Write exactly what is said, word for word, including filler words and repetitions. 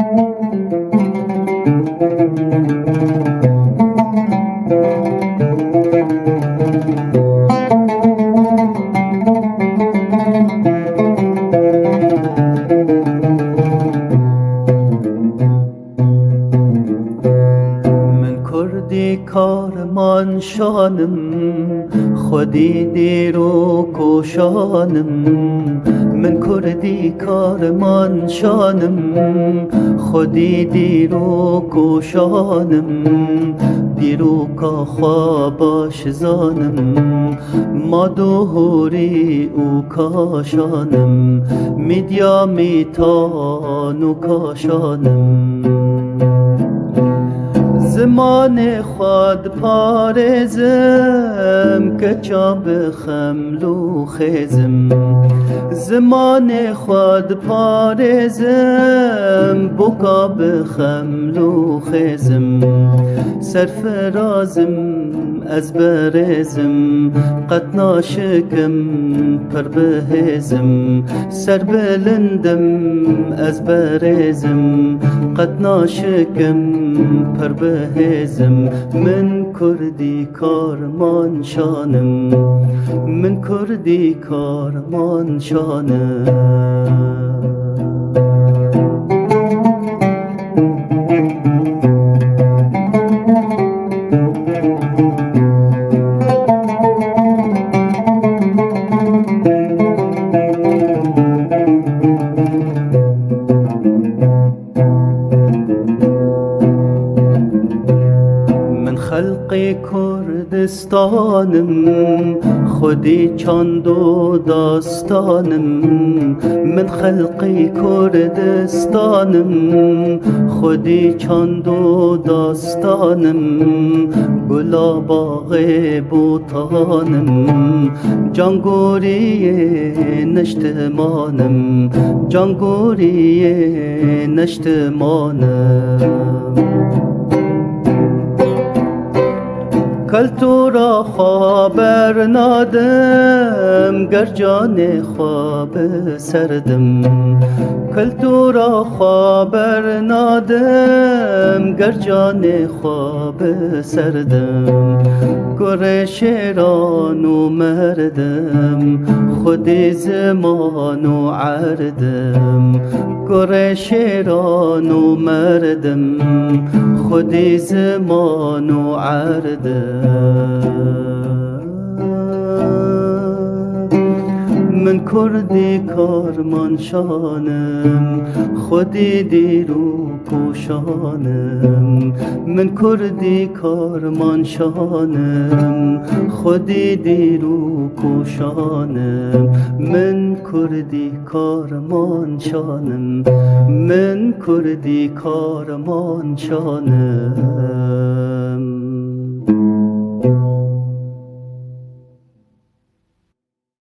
Min kurdî karman şanim, xwedî dîrok û şanim. Min kurdî karman şanim, xwedî dîrok û şanim. Dîroka xwe baş zanim, ma dohorî û kaşanim, mîdya mîtan û kaşanim. Zimanê xwe diparêzim, keça bi xeml û xêzim. Zimanê xwe diparêzim, boka bi xeml û xêzim. Serfirazim ez berêzim, qet naşikim pir bihêzim. Serbilindim ez berêzim, qet naşikim pir bihêzim. Min kurdî karman şanim, min kurdî karman şanim. Min xelqê Kurdistanim, xwedî çand û dastanim. Min xelqê Kurdistanim, xwedî çand û dastanim. Gula baxê botanim, cangoriyê neştimanim, cangoriyê neştimanim. Kultura xwe bernadim, ger canê xwe bi ser dim. Kultura xwe bernadim, ger canê xwe bi ser dim. Kurê şêran û merdim, xwedî ziman û erdim. Kurê şêran û merdim, xwedî ziman û erdim. Min kurdî karman şanim, xwedî dîrok û şanim. Min kurdî karman şanim, xwedî dîrok û şanim. Min kurdî karman şanim, min kurdî karman şanim.